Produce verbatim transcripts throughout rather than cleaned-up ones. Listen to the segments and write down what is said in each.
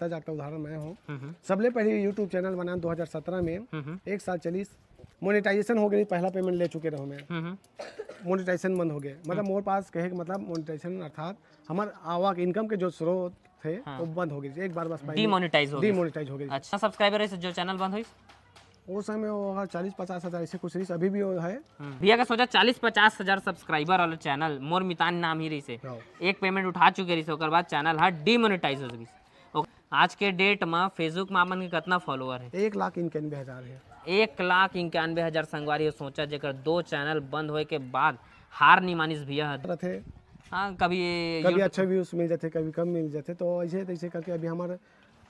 जागता उदाहरण मैं हूँ। हम्म, हम्म। सबले पहले YouTube चैनल बनाया दो हज़ार सत्रह में। हम्म, हम्म। एक साल चलिस, मोनेटाइजेशन हो गई, पहला पेमेंट ले चुके रहो मैं। हम्म, हम्म। मोनेटाइजेशन बंद हो गए, मतलब मोर पास कहे के मतलब मोनेटाइजेशन अर्थात हमार आवक, इनकम के जो स्रोत थे, हाँ। वो बंद हो गई, एक बार बस पहले डिमोनेटाइज हो गई। डिमोनेटाइज हो गई। अच्छा, सब्सक्राइबर है जो चैनल बंद हुई? वो समय वो होगा चालीस पचास हज़ार, ऐसे कुछ रहिस, अभी भी वो है। हम्म। भैया का सोचा चालीस पचास हज़ार सब्सक्राइबर वाला चैनल मोर मितान नाम ही रहिसे। हाँ। एक पेमेंट उठा चुके रहिसे, ओकर बाद चैनल हा डिमोनेटाइज हो गई। ओ, आज के डेट में Facebook में आप मन के कितना फॉलोअर है? एक लाख इक्यानवे हज़ार है। एक लाख इक्यानवे हज़ार संगवारी हो, सोचा जेकर दो चैनल बंद होए के बाद हार नहीं मानिस भैया हा। रथे। हाँ, कभी कभी YouTube अच्छा व्यूज मिल जाते, कभी कम मिल जाते, तो ऐसे तैसे करके अभी हमारा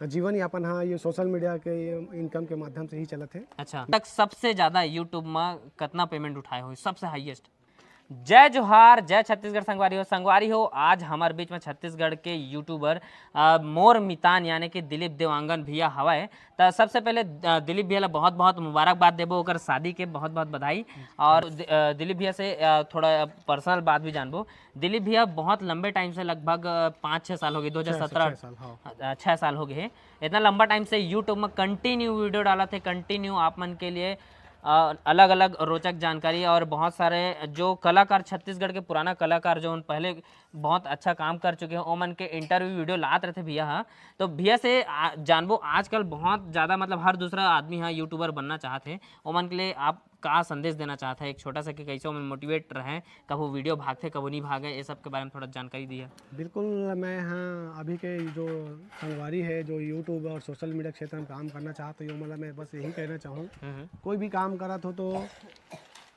जीवन यापन, हाँ, ये सोशल मीडिया के, ये इनकम के माध्यम से ही चलत है। अच्छा, तक सबसे ज्यादा YouTube में कितना पेमेंट उठाए हो, सबसे हाईएस्ट? जय जोहार, जय छत्तीसगढ़ संगवारी हो। संगवारी हो, आज हमारे बीच में छत्तीसगढ़ के यूट्यूबर, अ, मोर मितान यानी कि दिलीप देवांगन भैया हवय। त सबसे पहले, अ, दिलीप भैया ला बहुत बहुत मुबारकबाद देबो ओकर शादी के, बहुत बहुत बधाई। और दि-, अ, दिलीप भैया से, अ, थोड़ा पर्सनल बात भी जानबो। दिलीप भैया बहुत लंबे टाइम से, लगभग, अ, पाँच छः साल हो गए, छः से दो हज़ार सत्रह, छः साल, हाँ। अ, छः साल हो गए हैं। इतना लंबा टाइम से यूट्यूब में कंटिन्यू वीडियो डालत हे, कंटिन्यू आप मन के लिए, अ, अलग-अलग रोचक जानकारी और बहुत सारे जो कलाकार, छत्तीसगढ़ के पुराना कलाकार जो उन पहले बहुत अच्छा काम कर चुके हैं, ओमन के इंटरव्यू वीडियो लात रहते भैया। हाँ, तो भैया से आ, जानबो, आजकल बहुत ज़्यादा, मतलब, हर दूसरा आदमी, हाँ, यूट्यूबर बनना चाहत है, ओमन के लिए आप का संदेश देना चाहत है एक छोटा सा, कि कैसे ओमन मोटिवेट रहें, कभू वीडियो भागथे, कभू नहीं भागे, ये सब के बारे में थोड़ा जानकारी दिया। बिल्कुल, मैं, हाँ, अभी के जो संगवारी है, जो यूट्यूब और सोशल मीडिया क्षेत्र में काम करना चाहत हो, यो, मतलब, मैं बस यही कहना चाहूँ, हम्म, हम्म। कोई भी काम करत हो तो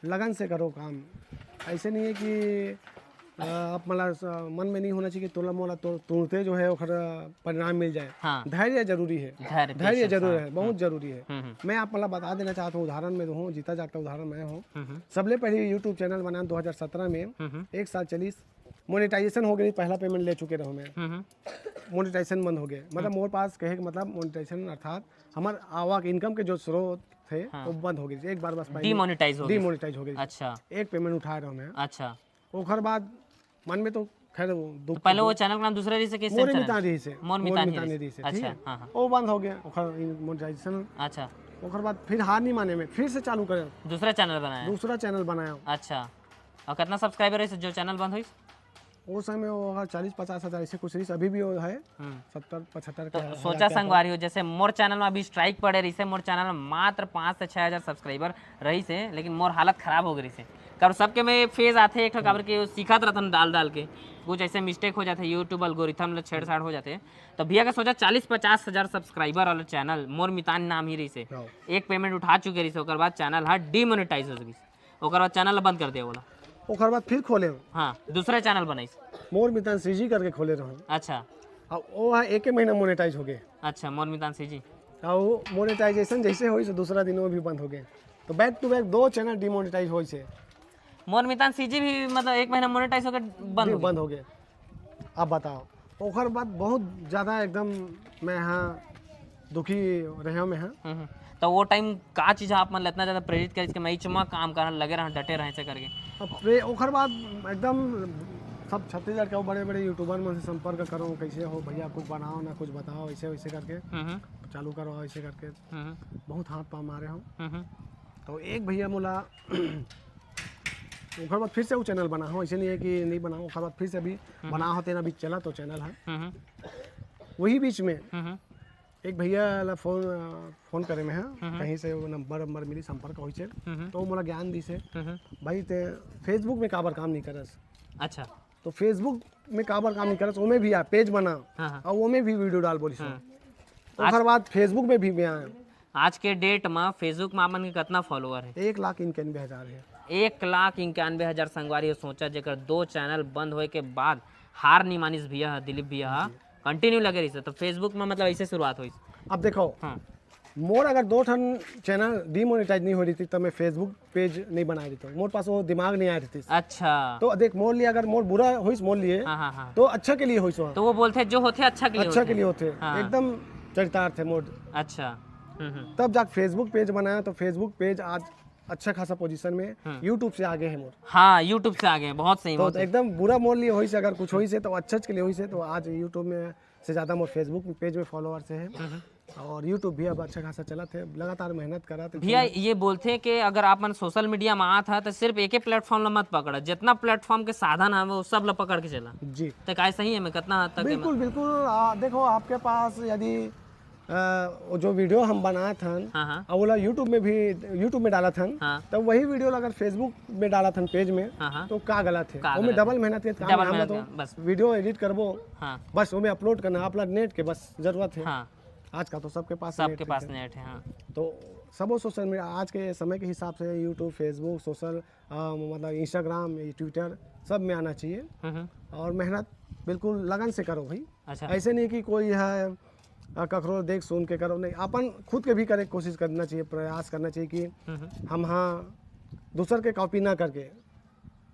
लगन से करो काम। ऐसे नहीं है कि, अ, आप, मतलब, स-, मन में नहीं होना चाहिए कि तोला मोला तो तुरंते जो है ओकर परिणाम मिल जाए। हाँ। धैर्य जरूरी है। धैर्य, धैर्य patience, जरूर हाँ। है, बहुत हम्म। जरूरी है। हम्म, हम्म। मैं आप, मतलब, बता देना चाहता हूँ, उदाहरण में हूँ, जीता जागता उदाहरण मैं हूँ। हम्म, हम्म। सबले पहले YouTube चैनल बनाया दो हज़ार सत्रह में, हम्म, हम्म। एक साल चलिस, मोनेटाइजेशन हो गई, पहला पेमेंट ले चुके रहो मैं। हम्म, हम्म। मोनेटाइजेशन बंद हो गए, मतलब, हम्म। मोर पास कहे के मतलब मोनेटाइजेशन अर्थात हमार आवक, इनकम के जो स्रोत थे, हाँ। वो बंद हो गई, एक बार बस पहले डिमोनेटाइज हो गई। डिमोनेटाइज हो गई। अच्छा। एक पेमेंट उठाए रहो मैं। अच्छा। ओकर बाद मन में तो खैर वो दुख तो पहले तो वो चैनल का नाम दूसरा रहिसे, कैसे मोर चैनल? मितान रहिसे। मोर मोर मितान मितान रहिसे। रहिसे, अच्छा, ठीक है? हाँ, हाँ। वो बंद हो गया, ओकर मोनेटाइजेशन। अच्छा। ओकर बाद फिर हार नहीं माने में, फिर से चालू करे। दूसरा चैनल बनाया? दूसरा चैनल बनाया। अच्छा। और कितना सब्सक्राइबर रहिसे जो चैनल बंद हुई? वो समय वो होगा चालीस पचास हज़ार, ऐसे कुछ रहिस, अभी भी वो है, हम्म। सत्तर पचहत्तर तो के सोचा हजार के संगवारी हो, जैसे मोर चैनल में अभी स्ट्राइक पड़े रहिसे, मोर चैनल में मात्र पाँच से छः हज़ार सब्सक्राइबर रहिसे, लेकिन मोर हालत खराब हो गई रहिसे। काबर सबके में फेज आथे एक ठो, काबर के वो सीखत रहथन डाल डाल के, कुछ ऐसे मिस्टेक हो जाथे, YouTube एल्गोरिथम ले छेड़छाड़ हो जाथे। तो भैया का सोचा चालीस पचास हज़ार सब्सक्राइबर वाला चैनल मोर मितान नाम ही रहिसे, हाँ। एक पेमेंट उठा चुके रहिसे, ओकर बाद चैनल हा डिमोनेटाइज हो गई, ओकर बाद चैनल बंद कर दिया बोला। ओकर बाद फिर खोले। हाँ, दूसरा चैनल बनाइस। मोर मितान सीजी करके खोले रहूँ। अच्छा। अब वो है, एक ही महीना मोनेटाइज हो गए। अच्छा, मोर मितान सीजी। और वो मोनेटाइजेशन जैसे होइस, दूसरा दिन वो भी बंद हो गए। तो बैक टू बैक दो चैनल डिमोनेटाइज होइस है। मोर मितान सीजी भी, मतलब, एक महीना मोनेटाइज होकर बंद हो गए। बंद हो गए। अब बताओ, ओकर बाद बहुत ज़्यादा एकदम मैं, हाँ, दुखी रहे मैं, हाँ। हम्म, हम्म। तो वो टाइम का चीज़ आप मन ल इतना ज़्यादा प्रेरित करे कि मैं इच मा काम करन लगे रहन, डटे रहन, ऐसे करके? अब प्रे-, ओकर बाद एकदम सब छत्तीसगढ़ के बड़े-बड़े यूट्यूबर मन से संपर्क करो, कैसे हो भैया, कुछ बनाओ ना, कुछ बताओ, ऐसे वैसे करके हम्म, हम्म। चालू करो, ऐसे करके हम्म, हम्म। बहुत हाथ पाँव मारे हो। हम्म, हम्म। तो एक भैया मोला ओकर बाद फिर से वो चैनल बना हो, ऐसे नहीं है कि नहीं बना हो, ओकर बाद फिर से अभी हम्म। बना हो, तेना अभी चला तो चैनल है। हम्म। वही बीच में हम्म। एक भैया ला फोन, अ, फोन करे में, हाँ, हम्म। कहीं से वो नंबर, नंबर मिली, संपर्क होइसे, हम्म। तो वो मोला ज्ञान दिसे, हम्म। भाई, ते Facebook में काबर काम नहीं करस? अच्छा। तो Facebook में काबर काम नहीं करस, ओमे भी आ, पेज बना, हाँ, हाँ। और ओमे भी वीडियो डाल बोलिस। हाँ। ओकर आज बाद Facebook में भी मैं आया। आज के डेट में Facebook में आप मन के कितना फॉलोअर है? एक लाख इक्यानवे हज़ार है। एक लाख इक्यानवे हज़ार संगवारी हो, सोचा, जेकर दो चैनल बंद होए के बाद हार नहीं मानिस भैया ह, दिलीप भैया ह, जी। कंटिन्यू लगे रहिस। तो Facebook में, मतलब, ऐसे शुरुआत होइस। अब देखो, हाँ। मोर अगर दो ठन चैनल डिमोनेटाइज नहीं हो रही थी, तो मैं Facebook पेज नहीं बनाए रहितों, मोर पास वो दिमाग नहीं आए रहितिस। अच्छा। तो देख, मोर लिए अगर मोर बुरा होइस मोर लिए, हाँ, हाँ, हाँ। तो अच्छा के लिए होइस वहाँ। तो वो बोलते हैं, जो होते हैं अच्छा के लिए अच्छा होते के लिए हैं। होते हैं। हाँ। एकदम चरितार्थ है मोर। अच्छा। हम्म, हम्म। तब जाके Facebook पेज बनाया, तो Facebook पेज आज अच्छा खासा पोजीशन में हम्म। YouTube से आगे है मोर। हाँ, YouTube से आगे है, बहुत सही, तो बहुत सही। एकदम बुरा मोर लिए होइस, अगर कुछ होइस है तो अच्छा के लिए होइस है, तो आज YouTube में से ज्यादा मोर Facebook पेज में फॉलोअर्स हे। और YouTube भी अब अच्छा खासा चलत हे, लगातार मेहनत करत हे। भैया, ये बोलथे कि अगर आप मन सोशल मीडिया में आत हा तो सिर्फ एके प्लेटफॉर्म ला मत पकड़ा, जितना प्लेटफॉर्म के साधन हवे वो सब ला पकड़ के चला। जी, तो काय सही है मैं कितना हद तक है? बिल्कुल बिल्कुल। आ, देखो, आपके पास यदि आ, वो जो वीडियो हम बनात हन, हाँ, हाँ। और बोला YouTube में भी, YouTube में डालत हन, हाँ। तब वही वीडियो ला अगर Facebook में डालत हन पेज में, हाँ, हाँ। तो का गलत है? का ओमे गलत है? डबल मेहनत के काम डबल है, हम मेहनत तो के, बस। वीडियो एडिट करबो, हाँ। बस ओमे अपलोड करना, अपना नेट के बस जरूरत है। हाँ, आज का तो सबके पास सबके नेट पास है। नेट है। हाँ, तो सबो सोशल मीडिया आज के समय के हिसाब से YouTube, Facebook, सोशल, आ, मतलब Instagram, ये Twitter, सब में आना चाहिए। हम्म, हम्म। और मेहनत बिल्कुल लगन से करो भाई। अच्छा। ऐसे नहीं कि कोई है, आ, ककरो देख सुन के करो, नहीं, अपन खुद के भी करे के कोशिश करना चाहिए, प्रयास करना चाहिए कि हम्म, हम्म। हम हाँ दूसर के कॉपी ना करके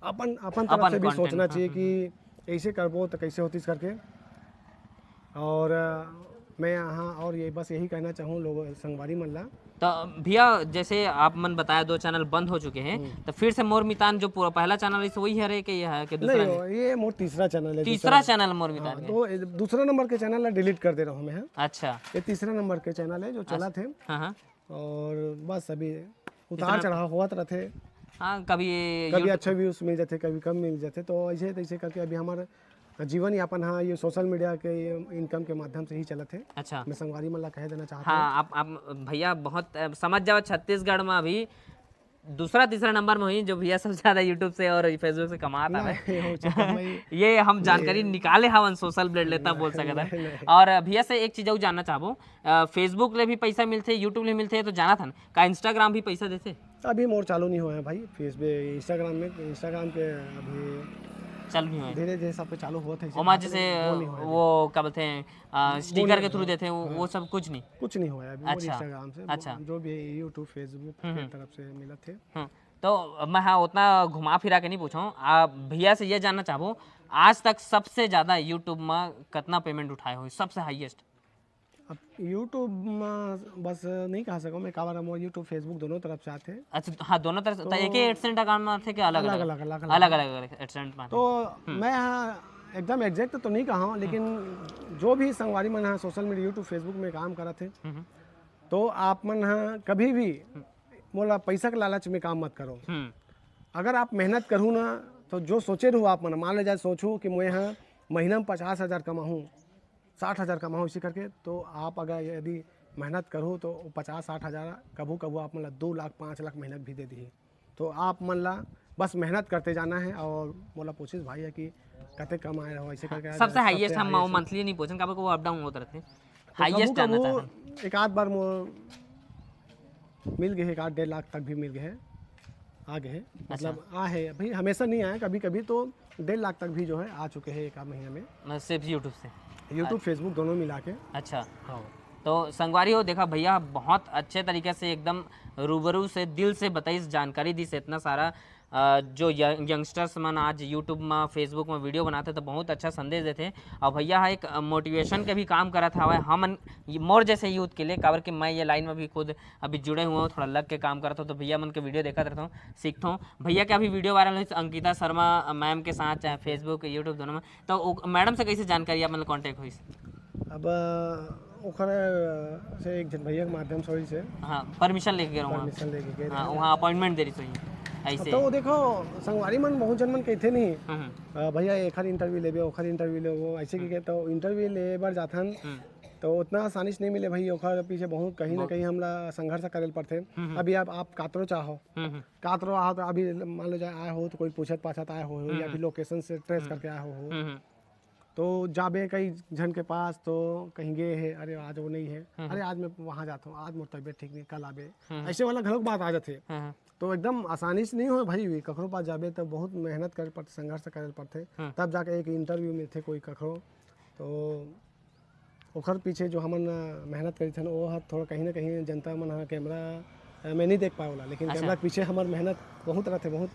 अपन अपन तरफ अपन से भी content, सोचना हाँ, चाहिए हाँ, कि ऐसे करबो तो कैसे होतीस करके। और आ, मैं यहाँ और ये बस यही कहना चाहूँ लोग, संगवारी मन ला। तो भैया, जैसे आप मन बताया दो चैनल बंद हो चुके हैं, तो फिर से मोर मितान जो पूरा पहला चैनल है वही हरे कि ये है कि दूसरा नहीं, है? हो, ये मोर तीसरा चैनल है। तीसरा चैनल मोर मितान हाँ, है। तो ये दूसरा नंबर के चैनल ला डिलीट कर दे रहा हूँ मैं, हाँ। अच्छा। ये तीसरा नंबर के चैनल है जो चलत है। हाँ, हाँ। और बस अभी उतार चढ़ाव होत रहते। हाँ, कभी कभी अच्छा व्यूज मिल जाते, कभी कम मिल जाते, तो ऐसे तैसे करके अभी हमारा जीवन यापन, हाँ, ये सोशल मीडिया के इनकम के माध्यम से ही चलत है। अच्छा। मैं संगवारी मन ला कह देना चाहता हूँ। हाँ, आप, आप भैया बहुत, अ, समझ जाओ, छत्तीसगढ़ में अभी दूसरा तीसरा नंबर में हुई जो भैया सबसे ज्यादा YouTube से और Facebook से कमात हवे। नहीं, हो सकता है भाई। ये हम जानकारी निकाले हवन सोशल ब्लेड ले, तब बोल सकत नहीं, हन। नहीं। और भैया से एक चीज अउ जानना चाहबो, अ, Facebook ले भी पैसा मिलथे, YouTube ले मिलथे, तो जानत हन का Instagram भी पैसा देथे? अभी मोर चालू नहीं हुआ है भाई, Facebook, Instagram में, Instagram के अभी चालू नहीं हुआ है। धीरे धीरे सब पे चालू होत है। ओमा जैसे वो नहीं हुआ है। वो क्या बोलते हैं, स्टिकर के थ्रू देते हैं, वो, वो सब कुछ नहीं। कुछ नहीं हुआ है अभी मोर अच्छा, Instagram से, अच्छा। जो भी YouTube, Facebook के तरफ से मिलत है। हम्म, तो मैं हाँ उतना घुमा फिरा के नहीं पूछा हूँ, आप भैया से ये जानना चाहबो, आज तक सबसे ज्यादा YouTube में कितना पेमेंट उठाए हो, सबसे हाईएस्ट? अब YouTube में बस नहीं कह सकूँ मैं, काबर मोर YouTube, Facebook दोनों तरफ से आते हैं। अच्छा, हाँ, दोनों तरफ से। तो एक ही एडसेंट अकाउंट में थे कि अलग अलग, अलग? अलग, अलग, अलग अलग एडसेंट में थे। तो मैं हाँ एकदम एग्जैक्ट तो नहीं कहा हूँ, लेकिन जो भी संगवारी मन हाँ सोशल मीडिया, YouTube, Facebook में काम करत है, हम्म, तो आप मन हाँ कभी भी मोला पैसा के लालच में काम मत करो। हम्म। अगर आप मेहनत करू ना, तो जो सोचे रहू आप मन, मान ले जाए सोचू कि मैं हाँ महीना में पचास हजार कमाहूँ, साठ हजार कमाहूँ, इसी करके, तो आप अगर यदि मेहनत करू तो पचास साठ हजार, कभू कभू आप मन ला दो लाख पाँच लाख मेहनत भी दे दी। तो आप मन ला बस मेहनत करते जाना है। और मोला पूछिस भाई है कि कते कमाए रहो, ऐसे करके आज सबसे हाईएस्ट हम highest मंथली नहीं पूछन, काबर कि वो अप डाउन होत रहते। तो हाईएस्ट कभू जानना कभू चाहते हैं। एक आध बार मोर मिल गए, एक आध डेढ़ लाख तक भी मिल गए, आ गए, मतलब आ है, भाई हमेशा नहीं आया, कभी कभी तो डेढ़ लाख तक भी जो है आ चुके हैं एक आध महीने में, मतलब सिर्फ YouTube से? YouTube, Facebook दोनों मिला के। अच्छा। हाँ। तो संगवारी हो, देखा भैया बहुत अच्छे तरीके से एकदम रूबरू से दिल से बताइस, जानकारी दिस इतना सारा। अ, जो यंगस्टर्स मन आज YouTube में, Facebook में वीडियो बनाते तो बहुत अच्छा संदेश देते। और भैया हा एक मोटिवेशन के भी काम करत हवय हमन, ये मोर जैसे यूथ के लिए, काबर कि मैं ये लाइन में भी खुद अभी जुड़े हुए हूँ, थोड़ा लग के काम करता हूँ, तो भैया मन के वीडियो देखत रहता हूँ, सीखता हूँ। भैया के अभी वीडियो वायरल हुई अंकिता शर्मा मैम के साथ, चाहे Facebook, YouTube दोनों में, तो मैडम से कैसे जानकारी आप मतलब कॉन्टेक्ट हुई? अब ओकर से एक झन भैया के माध्यम से होइस हे। हाँ, परमिशन लेके गए रहो वहाँ। परमिशन लेके गए हाँ, रहे। वहाँ अपॉइंटमेंट दे रही सही ऐसे। तो देखो, संगवारी मन बहुत झन मन कहते नहीं, हम्म, हम्म। "अ, भैया एखर इंटरव्यू लेबे, ओखर इंटरव्यू लेबो", ऐसे की कहते हो। इंटरव्यू ले बर जाथन हम्म। तो उतना आसानी से नहीं मिले भाई, ओखर पीछे बहुत कहीं ना कहीं हमला संघर्ष करे ल पड़थे। अभी आप आप कातरो चाहो, हम्म, हम्म। कातरो आहो तो अभी मान लो जाए आए हो तो कोई पूछत पाछत आए हो या फिर लोकेशन से ट्रेस करके आए हो, हम्म, हम्म। तो जाबे कई झन के पास तो कहीं गए है, "अरे आज वो नहीं है, अरे आज मैं वहाँ जाता हूँ, आज मोर तबीयत ठीक नहीं, कल आबे", ऐसे वाला घलोक बात आ जाथे। हाँ, हाँ। तो एकदम आसानी से नहीं हो भाई, कखरो पास जाबे तो बहुत मेहनत करे पड़थे, संघर्ष करे पड़थे, तब जाके एक इंटरव्यू मिलथे कोई कखरो। तो ओखर पीछे जो हमन मेहनत करिथन, वो ह थोड़ा कहीं ना कहीं जनता मन ह कैमरा में नहीं देख पाए वाला, लेकिन कैमरा के पीछे हमर मेहनत बहुत रहथे, बहुत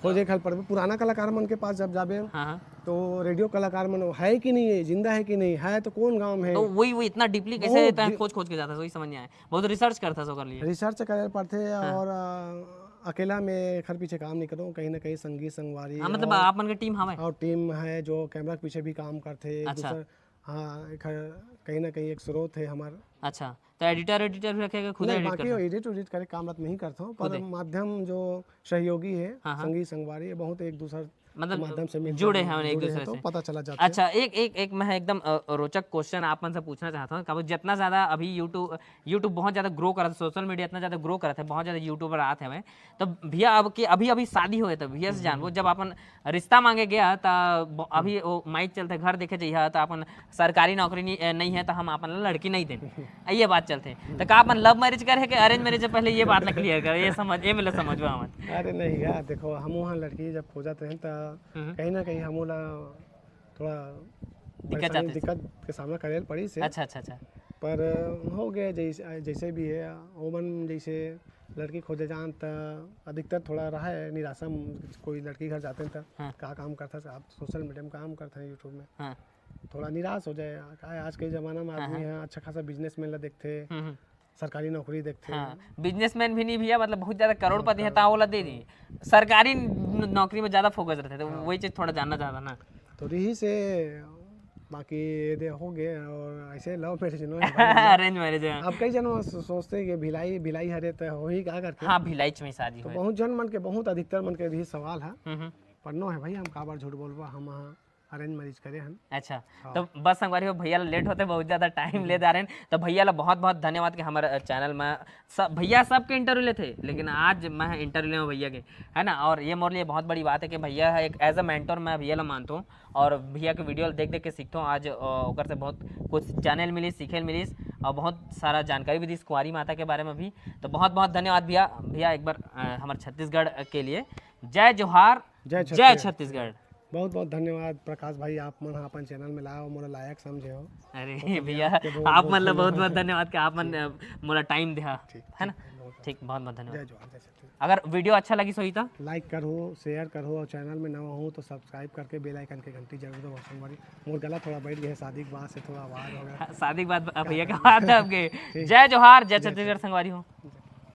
खोजे खल पड़बे। पुराना कलाकार मन के पास जब जाबे हाँ, हाँ। तो रेडियो कलाकार मन है कि नहीं है, जिंदा है कि नहीं है, तो कौन गांव में है, तो वही, वही इतना डीपली कैसे इतना खोज खोज के जाता है, वही समझ नहीं आया। बहुत रिसर्च करता है ओकर लिए। रिसर्च करे पड़थे। और अ, अकेला में एखर पीछे काम नहीं करो, कहीं ना कहीं संगी संगवारी हाँ, मतलब आप मन के टीम हवे? और टीम है जो कैमरा के पीछे भी काम करथे। अच्छा। दूसर हाँ, एक ह-, कहीं ना कहीं एक स्रोत है हमार। अच्छा, तो एडिटर एडिटर भी रखे के खुद नहीं, एडिट बाकी करता? एडिट उडिट करे काम रत नहीं करता हूँ, पर खुदे? माध्यम जो सहयोगी है, हाँ, हाँ। संगी संगवारी, ये बहुत एक दूसर माध्यम से मतलब मिल जुड़े जाते हैं हैं, एक जुड़े दूसरे हैं, तो से। पता चला जाता है। अच्छा, एक एक एक मैं एकदम अ, रोचक क्वेश्चन आप मन से पूछना चाहता हूँ, कब जितना ज्यादा अभी यूट्यूब यूट्यूब बहुत ज्यादा ग्रो करत है, सोशल मीडिया इतना ज्यादा ग्रो करत है, बहुत ज्यादा यूट्यूबर आते हैं, तो भैया अब की अभी अभी शादी होए तो भैया से जानबो, जब अपन रिश्ता मांगे गया त ब- अभी वो माइक चलते घर देखे जइहा त अपन सरकारी नौकरी नहीं, अ, नहीं है तो हम अपन ला लड़की नहीं देन, ये बात चलते। तो का अपन लव मैरिज करे है कि अरेंज मैरिज है, पहले ये बात ला क्लियर कर, ये समझ ये मिले समझबा हमन। अरे नहीं यार, देखो, हम वहाँ लड़की जब खोजत रहे तो हम्म। कहीं ना कहीं हम ओला थोड़ा दिक्कत परेशानी, आती थी। दिक्कत के सामना करे पड़ी से। अच्छा अच्छा अच्छा। पर हो गया, जैसे जैसे भी है, ओमन जैसे लड़की खोजे जान त अधिकतर थोड़ा रहा है निराशा म-, कोई लड़की घर जाते हैं त हाँ। का काम करता है, आप सोशल मीडिया में काम करते हैं, यूट्यूब में, हाँ। थोड़ा निराश हो जाए। का है, आज के जमाना में हाँ, आदमी हाँ। है अच्छा खासा बिजनेसमैन ला देखते, हम्म हम्म। सरकारी नौकरी देखते। हाँ, बिजनेसमैन भी नहीं भैया, मतलब बहुत ज्यादा करोड़पति है, ता ओला दे दी, सरकारी न- नौकरी में ज्यादा फोकस रहते, तो वही चीज थोड़ा जानना चाहता ना। तो रही से बाकी ये दे हो गए, और ऐसे लव मैरिज नो। अरेंज मैरिज है। अब कई जन सो- सोचते हैं कि भिलाई भिलाई हरे तो हो ही का करके। हाँ, भिलाईच में शादी तो हुई। बहुत जन मन के, बहुत अधिकतर मन के भी सवाल है, हम्म हम्म। पर नो है भाई, हम काबर झूठ बोलबा, हम वहाँ अरेंज मैरिज करे हन। अच्छा, हाँ। तो बस संगवारी हो, भैया ला लेट होते, बहुत ज्यादा टाइम ले जा रहे हैं, तो भैया ला बहुत बहुत धन्यवाद कि हमारे चैनल में सब भैया सबके इंटरव्यू लेते, लेकिन आज मैं इंटरव्यू ले भैया के, है ना। और ये मोर लिए बहुत बड़ी बात है कि भैया है एक एज अ मेंटोर मैं भैया ला मानता हूँ, और भैया के वीडियो देख देख के सीखता हूँ। आज अ, ओकर से बहुत कुछ जाने ल मिलिस, सीखे ल मिलिस, और बहुत सारा जानकारी भी दिस कुंवारी माता के बारे में भी। तो बहुत बहुत धन्यवाद भैया। भैया एक बार अ, हमारे छत्तीसगढ़ के लिए जय जोहार, जय जय छत्तीसगढ़। छत्तीसगढ़। बहुत बहुत धन्यवाद प्रकाश भाई, आप मन ह अपन चैनल में लाए हो, मोला लायक समझे हो। अरे बहुत भैया, आपके बहुत आप बहुत मन ला बहुत बहुत धन्यवाद। धन्यवाद कि आप मन अ, मोला टाइम देहा, ठीक, है ना। ठीक, बहुत ठीक, बहुत बहुत धन्यवाद। जय जोहार, जय छत्तीसगढ़। अगर वीडियो अच्छा लगी सही तो लाइक करो, शेयर करो, और चैनल में नवा हो तो सब्सक्राइब करके बेल आइकन के घंटी जरूर दबाओ संगवारी। मोर गला थोड़ा बैठ गया है, शादी के बाद से थोड़ा आवाज हो गया। शादी के बाद अब भैया का बात है आपके। जय जोहार, जय छत्तीसगढ़ संगवारी हो।